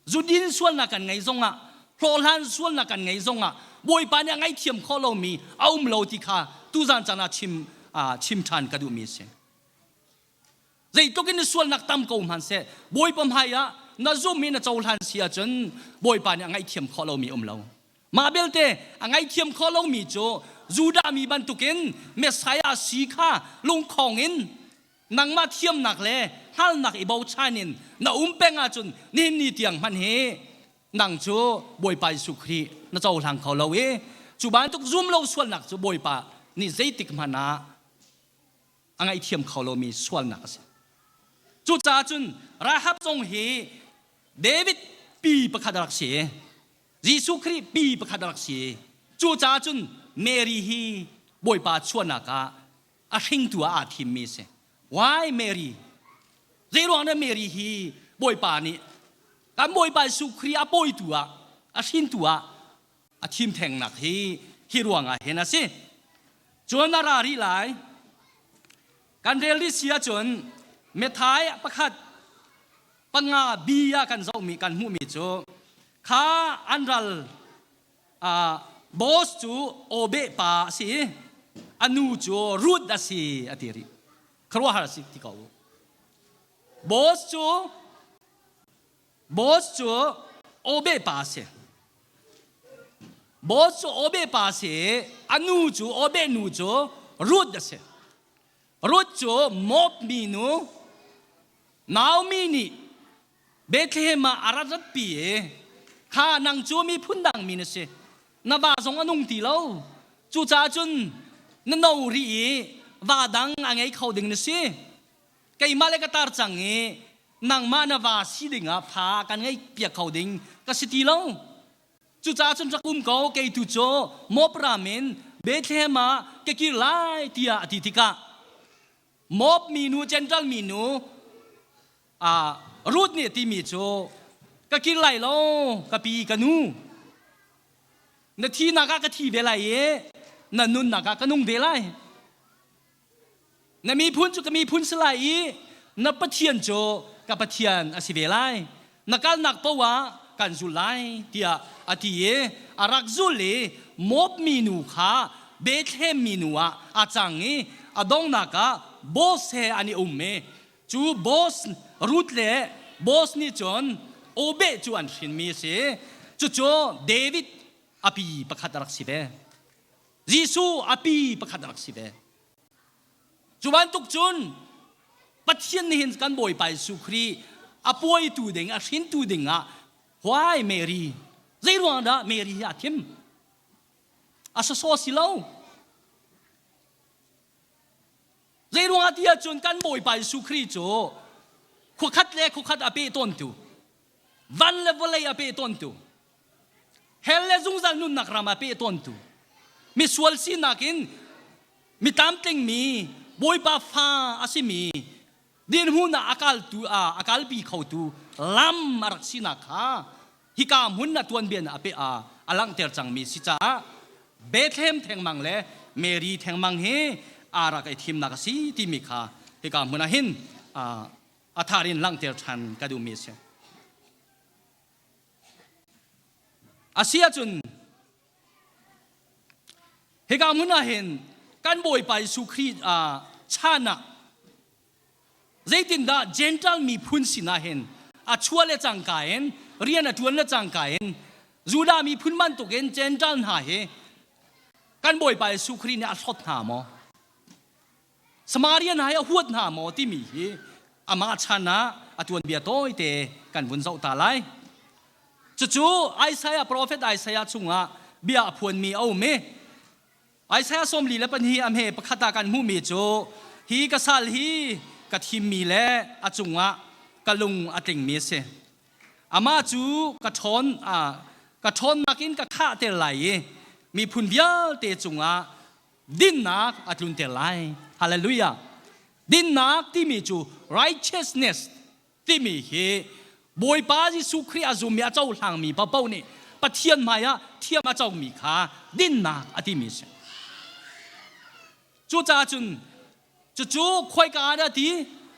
zudin sualnak kan ngei zongah, hlawhhlan sualnak kan ngei zongah Bawipa nih a ngaihthiam khawh lomi a um lo ti kha tuzan caan ah chim chim ṭhan ka duhmi a si. Zeitluk in na sualnak tam ko hmanhseh Bawipa hmai ah na zum i na cohlan si ahcun Bawipa nih a ngaihthiam khawh lomi a um lo. Mah belte a ngaihthiam khawh lomi cu Judah mi bantukin Messiah si kha lungkhong in nangmah thiamnak le hngalnak i bochan in na um peng ahcun nihin ni tiang hmanh hi nang cu Bawipa Jesuh Khrih na cohlang kho lo i cu bantuk zum lo sualnak cu Bawipa nih zeitik hmanh ah a ngaihthiam kho lomi sualnak a si. Cucaah cun Rahab zong hi David pi pakhat a rak si. Jesuh Khrih pi pakhat a rak si. Cucaah cun Mary hi Bawipa chuahnak ah a hringtu ah aa thimmi a si. Why Mary? Zeiruang dah Mary hi Bawipa nih kan Bawipa Jesuh Khrih a pawitu ah a hrintu ah a thim thengnak hi hi ruangah hin a si. Cun a ra rih lai. Kan rel rih si ahcun Matthai pakhat panga bi ah kan zohmi kan hmuhmi cu kha an ral boss cu Obe pa a si i a nu cu Ruth a si a ti rih. Khuaruahhar a si ti ko. Boss cu Boss cu Obe pa a si. Boss cu Obe pa a si i a nu cu Obe nu cu Ruth a si. Ruth cu Moab minu Naomi nih Bethlehem ah a rat ratpi i kha nang cu miphun dang mi na si na va zong a nung ti lo cucaah cun na no rih i va dang a ngei kho ding na si keimah le ka tar cang i nangmah na va si dingah fa kan ngei piak kho ding ka si ti lo cucaah cun rak um ko kei tu cu Moab ram in Bethlehem ah ka kir lai tiah a ti tikah Moab minu Gentile minu Ruth nih a timi cu ka kir lai lo ka pi ka nu na thinak ah ka thi ve lai i na nunnak ah ka nung ve lai na miphun cu ka miphun si lai i na Pathian cu ka Pathian a si ve lai na kalnak paoh ah kan zul lai tiah a ti i a rak zul i Moab minu kha Bethlehem minu ah a cang i a donghnak ah Boaz he an i um i Cu Boaz Ruth le Boaz nih cun Obed cu an hrinmi a si. Cucu David a pi pakhat a rak si ve. Jesuh a pi pakhat a rak si ve. Cu bantuk cun Pathian nih hin kan Bawipa Jesuh Khrih a puaitu ding, a hrintu ding ah why Mary? Zei ruang dah Mary hi a thim? A sawsaw si lo. Zeiruangah ti ahcun kan Bawipa Jesuh Khrih cu khuakhat le khuakhat a peh tawntu, van le vawlei a peh tawntu, hell le zungzal nunnak ram a peh tawntu, misual sinak in mi tlamtlingmi Bawipa fa a simi dirhmun ah a kaltu a kalpi khotu lam a rak sinak kha hika hmun na tuanbia na a a langhter cangmi si caah Bethlehem thengmang le Mary thengmang hi aa rak i thimnak a si timi kha hika hmun ah hin a thar in langhter ṭhan ka duhmi a si. A si ahcun hika hmun ah hin kan Bawipa Jesuh Khrih chan ah Zeitindah Jentail miphun sinah hin a chuah le cangka in rian a ṭuan le cangka in Judah miphun bantukin Jentail hna hi kan Bawipa Jesuh Khrih nih a hlawt hna maw? Samaria hna hi a huat hna maw timi hi amah chan ah a tuanbia tawite kan vun zoh ta lai. Cucu Isaiah profet Isaiah chungah bia a phuanmi a um i Isaiah 42 a hme pakhat ah kan hmuhmi cu hi ka sal hi ka thimmi le a cungah ka lung a tlingmi a si. Amah cu ka ṭhawn ka ṭhawnnak in ka khahter lai i miphun vialte cungah dinnak a tlunter lai. Hallelujah. Dinnak timi cu righteousness timi hi Bawipa Jesuh Khrih a zummi a cohlangmi paohpaoh nih Pathian hmaiah thiam a comi kha dinnak a timi a si. Cucaah cun cucu khoika ah dah ti?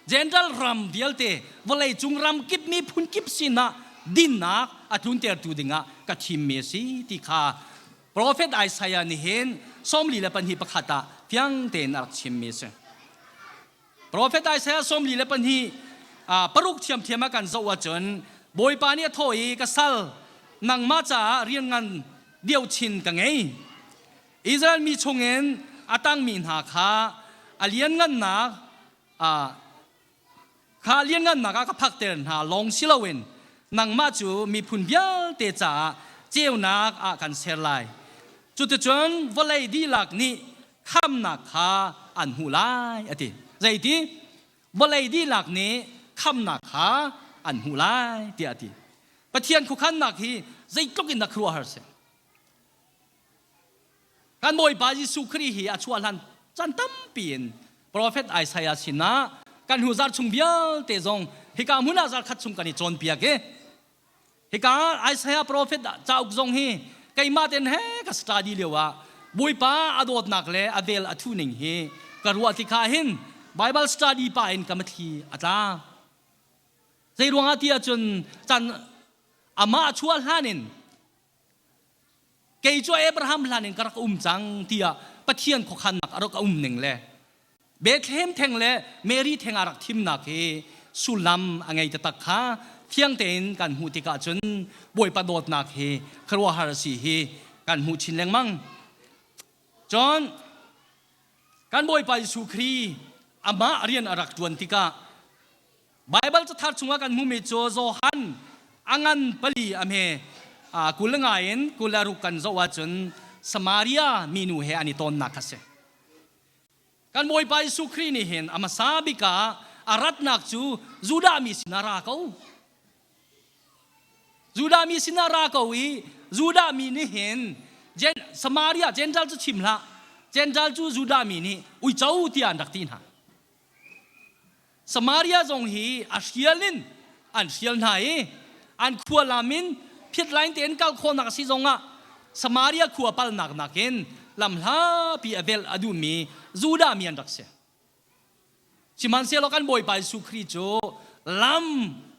Gentile ram vialte vawlei cung ram kip miphun kip sinah dinnak a tluntertu dingah ka thimmi a si ti kha Profet Isaiah nih hin 42 pakhat ah fiang tein a rak chimmi a si. Profet Isaiah 42 paruk thiamthiam ah kan zoh ahcun Bawipa nih a thawh i ka sal nangmah caah rian ngan deuh chin ka ngei. Israel mi chungin a tangmi hna kha a lianngannak kha lianngannak ah ka phakter hna lawng si loin nangmah cu miphun vialte caah ceunak ah kan ser lai. Cuticun vawlei dihlak nih khamnak kha an hmuh lai a ti. Zeiti? Vawlei dihlak nih khamnak kha an hmuh lai tiah a ti. Pathian khuakhannak hi zeitluk in dah khuaruahhar si. Kan Bawipa Jesuh Khrih hi a chuah hlan chan tampi in profet Isaiah sinah kan hnu zarh chung vialte zong hika hmun ah zarkhat chung kan i cawnpiak i hika Isaiah profet cauk zong hi keimah ten he ka study lio ah Bawipa a dawtnak le a vel a thu ning hi ka ruah tikah hin Bible study pa in ka mitthli a tla. Zei ruangah ti ahcun chan amah chuah hlan in Kei cu Abraham hlan in ka rak um cang tiah Pathian khuakhannak a rak um ning le Bethlehem theng le Mary theng a rak thimnak hi sullam a ngei taktak kha fiang tein kan hmuh tikah cun Bawipa dawtnak hi khuaruahhar a si hi kan hmuh chin lengmang. Cun kan Bawipa Jesuh Khrih amah rian a rak ṭuan tikah Baibal cathar chungah kan hmuhmi cu Johan a ngan pali a hme 20 ngai in 26 kan zoh ahcun Samaria minu he an i tawnnak kha si. Kan Bawipa Jesuh Khrih nih hin a hmasa bik ah a ratnak cu Judah mi sinah ra ko. Judah mi sinah ra ko i Judah mi nih hin Samaria Gentile cu chim hlah. Gentile cu Judah mi nih uico tiah an rak ti hna. Samaria zong hi a hrial in an hrial hna i an khua lam in phiatlain tein kal khawhnak a si zongah Samaria khua palnak nakin lamhlapi a velh a duhmi Judah mi an rak si. Sihmanhsehlaw kan Bawipa Jesuh Khrih cu lam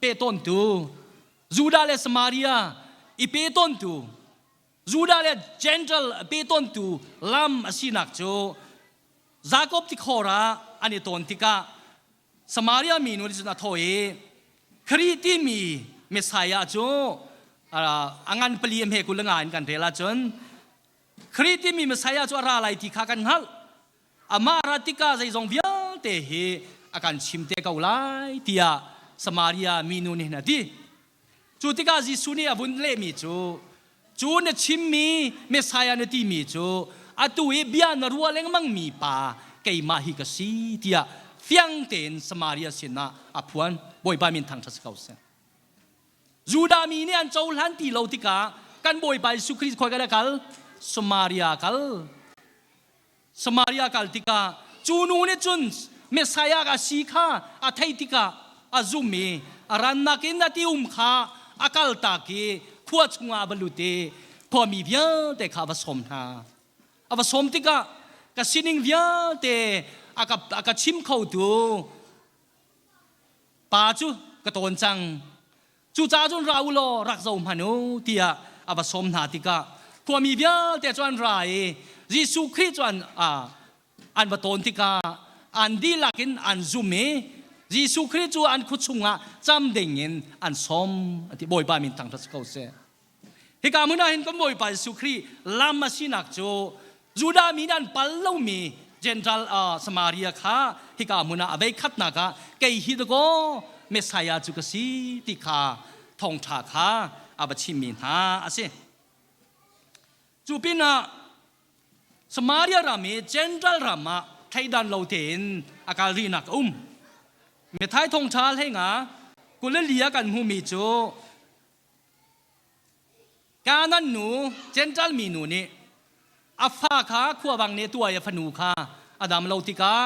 pehtawntu Judah le Samaria i pehtawntu Judah le Gentile pehtawntu lam a sinak cu Jakob tikhor ah an i tawn tikah Samaria mi nu nih cun a thawh i Khrih timi Messiah cu a ngan pali a hme 25 in kan rel ahcun Khrih timi Messiah cu a ra lai ti kha kan hngalh. Amah rat tikah zeizong vialte hi a kan chim te ko lai tiah Samaria minu nih hin a ti. Cu tikah Jesuh nih a vun lehmi cu, cu na chimmi Messiah na timi cu atu i bia na ruah lengmangmi pa keimah hi ka si tiah fiang tein Samaria sinah a phuan. Bawipa min thangṭhat si ko seh. Judah mi nih an cohlan ti lo tikah kan Bawipa Jesuh Khrist khoi ka kal? Samaria kal. Samaria kal tikah cu nu nih cun Messiah a si kha a theih tikah a zum i a rannak in a ti-um kha a kaltak i khua chungah a va lut i khuami vialte kha a va sawm hna. A va sawm tikah ka sining vialte a ka, a ka chim khotu pa cu ka tawn cang. Cucaah cun ra u law rak zoh hmanh u tiah a va sawm hna tikah khuami vialte cu an ra i Jesuh Khrih cu an, an va tawn tikah an dihlak in an zum i Jesuh Khrih cu an khua chungah cam ding in an sawm a ti. Bawipa min thangṭhat si ko seh. Hika hmun ah hin kan Bawipa Jesuh Khrih lam a sinak cu Judah mi nih an pal lomi Gentile uh, Samaria kha hika hmun ah a vei khatnak ah kei hi dakaw Messiah cu ka si ti kha thawngṭha kha a va chimmi hna a si. Cu pinah Samaria ram i Gentile ram ah thleidan lo tein a kal rihnak a um. Methai thawngṭha hleinga 24 ah kan hmuhmi cu Kanaan nu, Jentail mi nu nih a fa kha khuavang nih a tuah i a fanu kha a dam lo tikah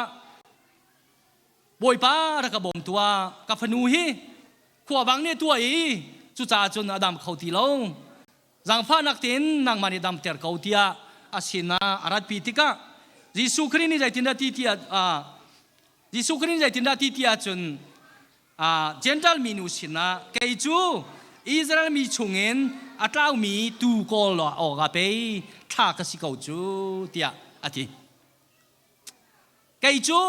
Bawipa rak ka bawm tuah, ka fanu hi khuavang nih a tuah i cucaah cun a dam kho ti lo. Zaangfahnak tein nangmah nih damter ko tiah a sinah a ratpi tikah Jesuh Khrih nih zeitindah ti tiah. Jesuh Khrih nih zeitindah ti ti ahcun Gentile minu sinah kei cu Israel mi chungin a tlaumi tuu kawl awkah pei thla ka si ko cu tiah a ti. Kei cu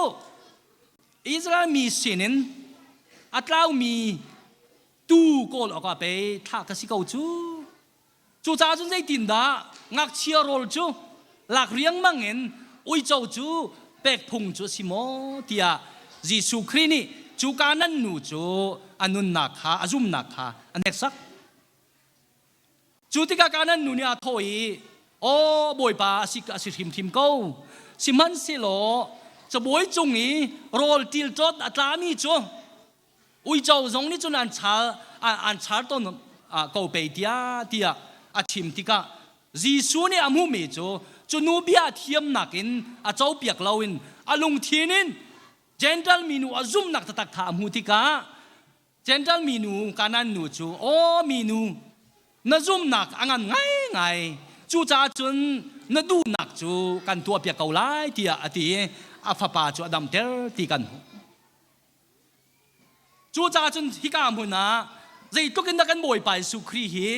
Israel mi sinin a tlaumi tuu kawl awkah pei thlah ka si ko cu. Cucaah cun zeitindah ngakchia rawl cu lak riangmang in uico cu pek phung cu a si maw tiah Jesuh Khrih nih cu Kanaan nu cu a nunnak kha a zumnak kha a hneksak. Cu tikah Kanaan nu nih aa thawh i, Aw Bawipa a si a si hrimhrim ko. Sihmanhsehlaw cabuai cung i rawl ṭilṭawt a tlami cu uico zong nih cun an char an char tawn ko pei tiah tiah a chim tikah Jesuh nih a hmuhmi cu cu nu bia thiamnak in a copiak loin a lungthin in Gentile minu a zumhnak taktak kha a hmuh tikah Gentile minu Kanaan nu cu aw minu na zumhnak a ngan ngaingai cucaah cun na duhnak cu kan tuahpiak ko lai tiah a ti i a fapa cu a damter ti kan hmuh. Cucaah cun hika hmun ah zeitluk in dah kan Bawipa Jesuh Khrih hi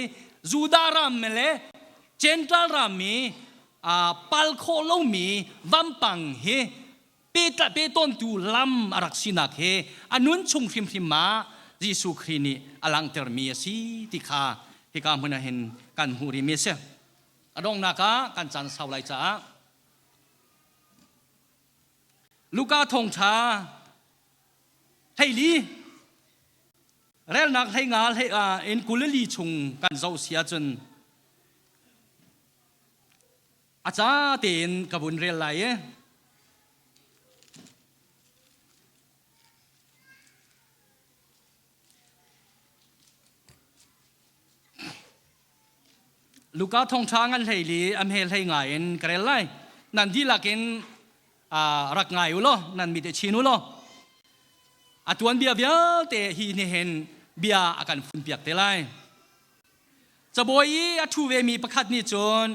Judah ram le Gentile ram i pal khawh lomi vampang hi pehtawntu lam a rak sinak hi a nun chung hrimhrim ah Jesuh Khrih nih a langhtermi a si ti kha hika hmun ah hin kan hmuh rihmi a si. A donghnak ah kan caan sau lai caah Luka thawngṭha 14 relnak 15 hlei in 24 chung kan zoh si ahcun a ca tein ka vun rel lai i Luka thawngṭha ngan 14 a hme hlei ngai in ka rel lai. Nan dihlak in rak ngai u law nan mit i chin u law a tuanbia vialte hi nih hin bia a kan funpiak te lai. Cabuai i a ṭhu vemi pakhat nih cun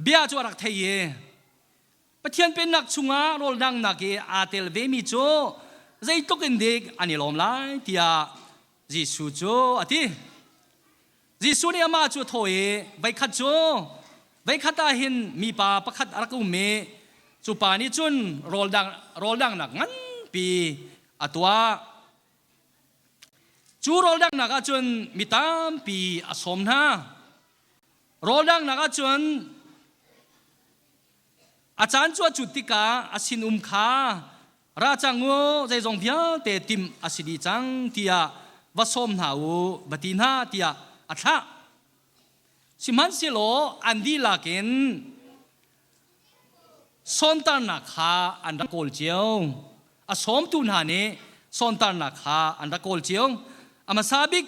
bia cu a rak thei i Pathian Pennak chungah rawldanghnak i aa tel vemi cu zeitluk in dik an i lawm lai tiah Jesuh cu a ti. Jesuh nih amah cu a thawh i voikhat cu voikhat ah hin mipa pakhat a rak um i cu pa nih cun rawldang rawldanghnak nganpi a tuah. Cu rawldanghnak ah cun mi tampi a sawm hna. Rawldanghnak ah cun A caan cu a cut tikah a sinum kha ra cang u, zeizong vialte timh a si dih cang tiah va sawm hna u, va ti hna tiah a thlah. Sihmanhsehlaw an dihlak in sawntarnak kha an rak kawl cio. A sawmtu hna nih sawntarnak kha an rak kawl cio. A hmasa bik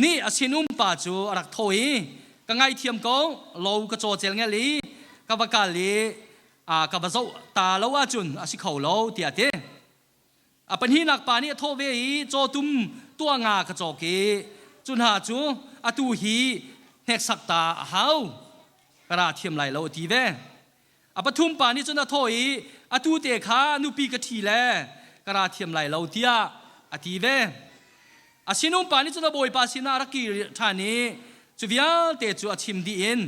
nih a sinum pa cu a rak thawh i ka ngaithiam ko lo ka caw celngel i ka va kal i ka va zoh ta lo ahcun a si kho lo tiah a ti. A pahnihnak pa nih a thawh ve i cawtum tuah nga ka cawk i cu hna cu atu hi hneksak ta a hau ka ra thiam lai lo a ti ve. A pathum pa nih cun a thawh i atu te kha nupi ka ṭhi le ka ra thiam lai lo tiah a ti ve. A sinum pa nih cun a bawipa sinah a rak kir ṭhan i cu vialte cu a chim dih in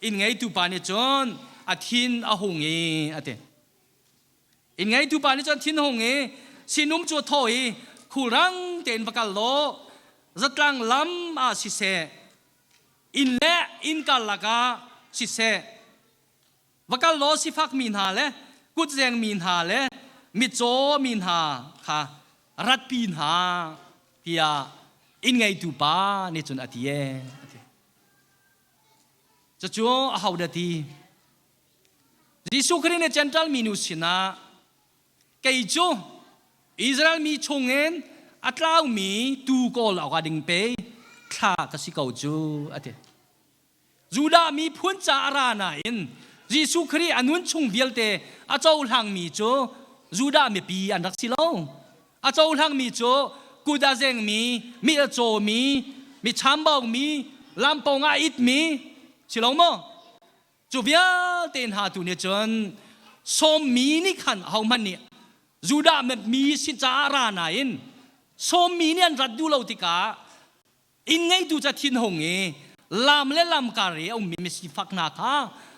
inn ngeitu pa nih cun a thin a hung i a ti. Inn ngeitu pa nih cun thin a hung i sinum cu a thawh i khulrang tein va kal law zatlang lam ah siseh inn le inn karlak ah siseh Va kal law sifakmi hna le kutzengmi hna le mitcaw mi hna kha ratpi hna tiah inn ngeitu pa nih cun a ti ee a ti. Cucu ahodah ti? Jesuh Khrih nih Gentile minu sinah kei cu Israel mi chungin a tlaumi tuu kawl awkah ding pe thla ka si ko cu a ti. Judah miphun ca a ra nain Jesuh Khrih a nun chung vialte a cohlangmi cu Judah mipi an rak si lo. A cohlangmi cu kut a zengmi, mi a cawmi, mi chambaumi, lampawng ah a itmi si lo maw? Cu vialte hna tu nih cun sawmmi nih khan ahohmanh nih. Judah mi sin caah ra nain sawmmi nih an rat duh lo tikah inn ngeitu ca thinhung i lam le lam kar i a ummi misifak hna kha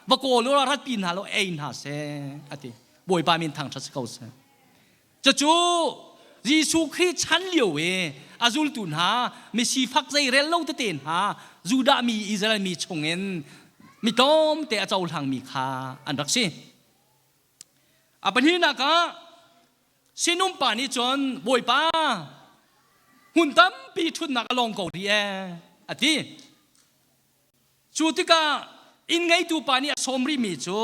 va kawl u ratpi hna law ei hna seh a ti. Bawipa min thangṭhat si ko seh. Cucu Jesuh Khrih chan lio i a zultu hna misifak zei rel lo tete hna Judah mi Israel mi chungin mi tlawmte a cohlangmi kha an rak si. A pahnihnak ah sinum pa nih cun Bawipa hmun tampi ṭhutnak a lawng ko rih ee a ti. Cu tikah inn ngeitu pa nih a sawm rihmi cu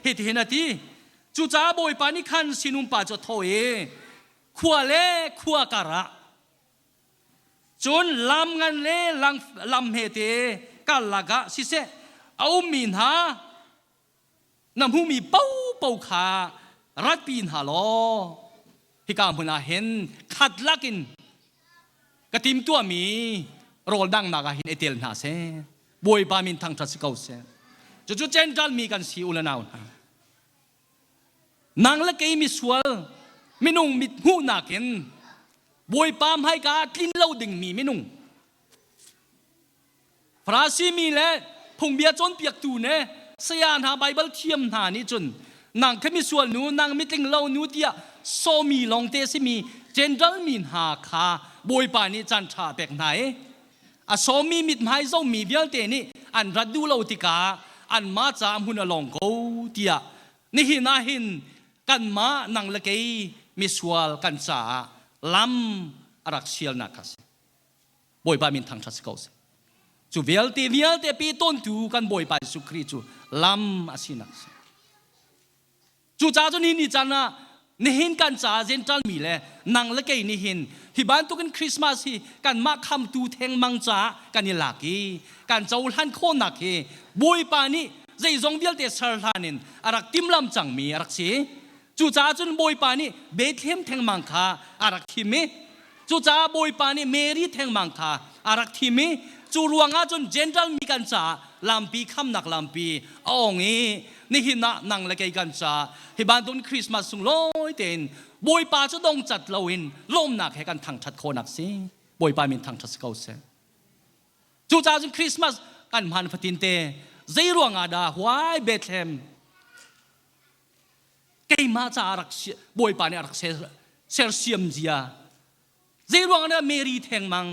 hitihin a ti. Cucaah Bawipa nih khan sinum pa cu a thawh i khua le khua karah cun lam ngan le lam hmete karlak ah siseh a ummi hna na hmuhmi paohpaoh kha ratpi hna law hika hmun ah hin khat lakin ka timtuahmi rawl danghnak ah hin i tel hna seh. Bawipa min thangṭhat si ko seh. Cucu Gentile mi kan si u le nau hna. Nang le kei misual minung mit hmuhnak in Bawipa hmaika ah tlin lo dingmi minung Farasi mi le phungbia cawnpiaktu ne saya hna Baibal thiam hna nih cun nang kha misual nu nang mitling lo nu tiah sawmi lawngte simi Gentile mi hna kha Bawipa nih caan ṭha a pek hna i a sawmi mithmai zomi vialte nih an rat duh lo tikah anmah caah hmun a lawng ko tiah nihin ah hin kanmah nang le kei misual kan caah lam a rak sialnak kha a si. Bawipa min thangṭhat si ko seh. Cu vialte vialte pe tawntu kan Bawipa Jesuh Khrih cu lam a sinak a si. Cucaah cun hi ni caan ah nihin kan caah Gentile mi le nang le kei nihin hi bantukin Christmas hi kanmah khamtu thengmang caah kan i lak i kan cohlan khawhnak hi Bawipa nih zeizong vialte ser hlan in a rak timlam cangmi a rak si. Cucaah cun Bawipa nih Bethlehem thengmang kha a rak thim i cucaah Bawipa nih Mary thengmang kha a rak thim i cu ruangah cun Gentile mi kan caah lampi khamnak lampi a ong i nihin ah nang le kei kan caah hi bantukin Christmas sunglawi tein Bawipa cu dongcat loin lawmnak he kan thangṭhat khawhnak si. Bawipa min thangṭhat si ko seh. Cucaah cun Christmas kan hman fatin te zei ruangah dah why Bethlehem Keimah caah rak Bawipa nih a rak sersiam zia. Zei ruang dah Mary thengmang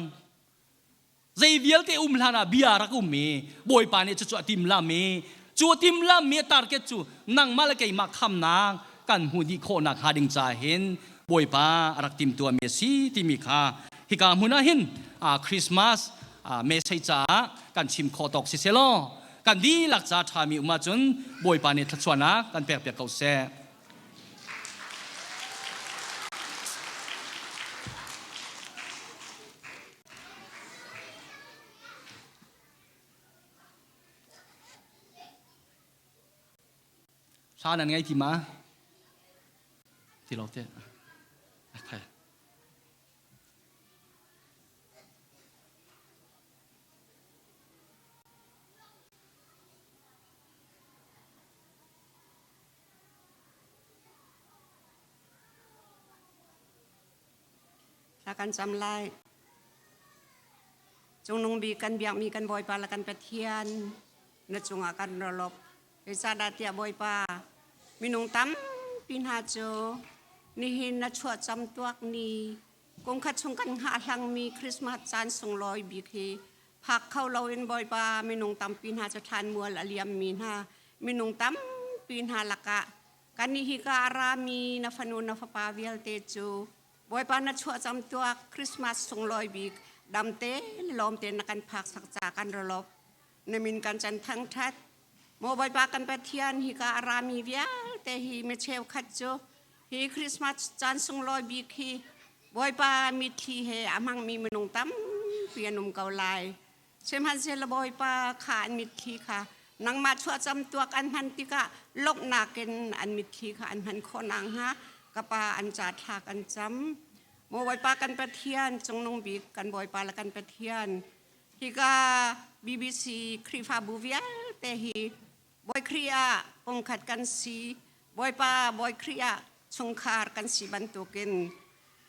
zei vialte um hlan ah bia rak um i Bawipa nih cucu a timlam i cu a timlam mi a target cu nangmah le keimah khamnak kan hmuh dih khawhnak hnga ding caah hin Bawipa a rak timtuah mi a si timi kha hika hmun ah hin Christmas message caah kan chim khawh tawk si selaw Kan dihlak ca ṭhami um ahcun Bawipa nih thluachuahnak kan pekpiak ko seh. Hla nan ngei ti ma? Ti lo te. Okay. Thla kan cam lai. Cungnung bik kan biakmi kan Bawipa le kan Pathian na cungah kan rawlop. Zeicahdah tiah Bawipa minung tampi hna cu nihin na chuah cam tuak ni Kumkhat chung kan hngahhlangmi Christmas caan sunglawi bik hi phak kho loin Bawipa minung tampi hna cu thlanmual a liammi hna minung tampi hna lakah kan hika a rami na fanu na fapa vialte cu Bawipa na chuah camtuak Christmas sunglawi bik damte le lawmte na kan phak sak ca kan ralop na min kan can thangthat Maw Bawipa kan Pathian hika a rami vialte hi mi cheukhat cu Hi Christmas caan sunglawi bik hi Bawipa mitthli he a hmangmi minung tampi an um ko lai. Sihmanhsehlaw Bawipa kha an mitthli kha nangmah chuahcam tuak an hman tikah lawmhnak in an mitthli kha an hman khawh nakhnga ka pa an ca thla kan cam. Maw Bawipa kan Pathian, cungnung bik kan Bawipa le kan Pathian, hika BBC Khrihfabu vialte hi Bawi Khrih ah pungkhat kan si. Bawipa Bawi Khrih ah. Chungkhar kan si bantukin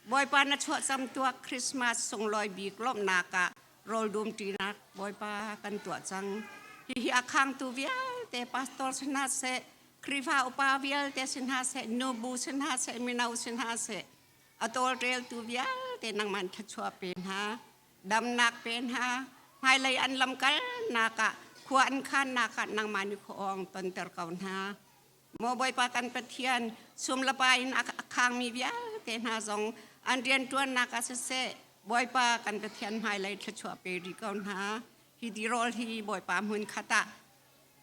Bawipa na chuahcam tuak Christmas sunglawi bik lawmhnak ah rawl dum ṭinak Bawipa kan tuah cang. Hihi a khangtu vialte pastor si hna seh, Khrihfa upa vialte si hna seh, nubu si hna seh, mino si hna seh, a tawlreltu vialte nangmah thluachuah pe hna, damnak pe hna, hmailei an lamkalnak ah khua an khannak ah nangmah nih khuaawng tonter ko hna. Maw Bawipa kan Pathian, sum le pa in a khangmi vialte hna zong an rianṭuannak ah siseh, Bawipa kan Pathian hmailei thluachuah pe rih ko hna. Hi tirawl hi Bawipa hmun khat ah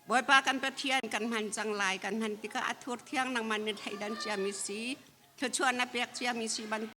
Bawipa kan Pathian kan hman cang lai kan hman tikah a thur thiang nangmah nih thleidan ciami si thluachuah na pek ciami si bantuk.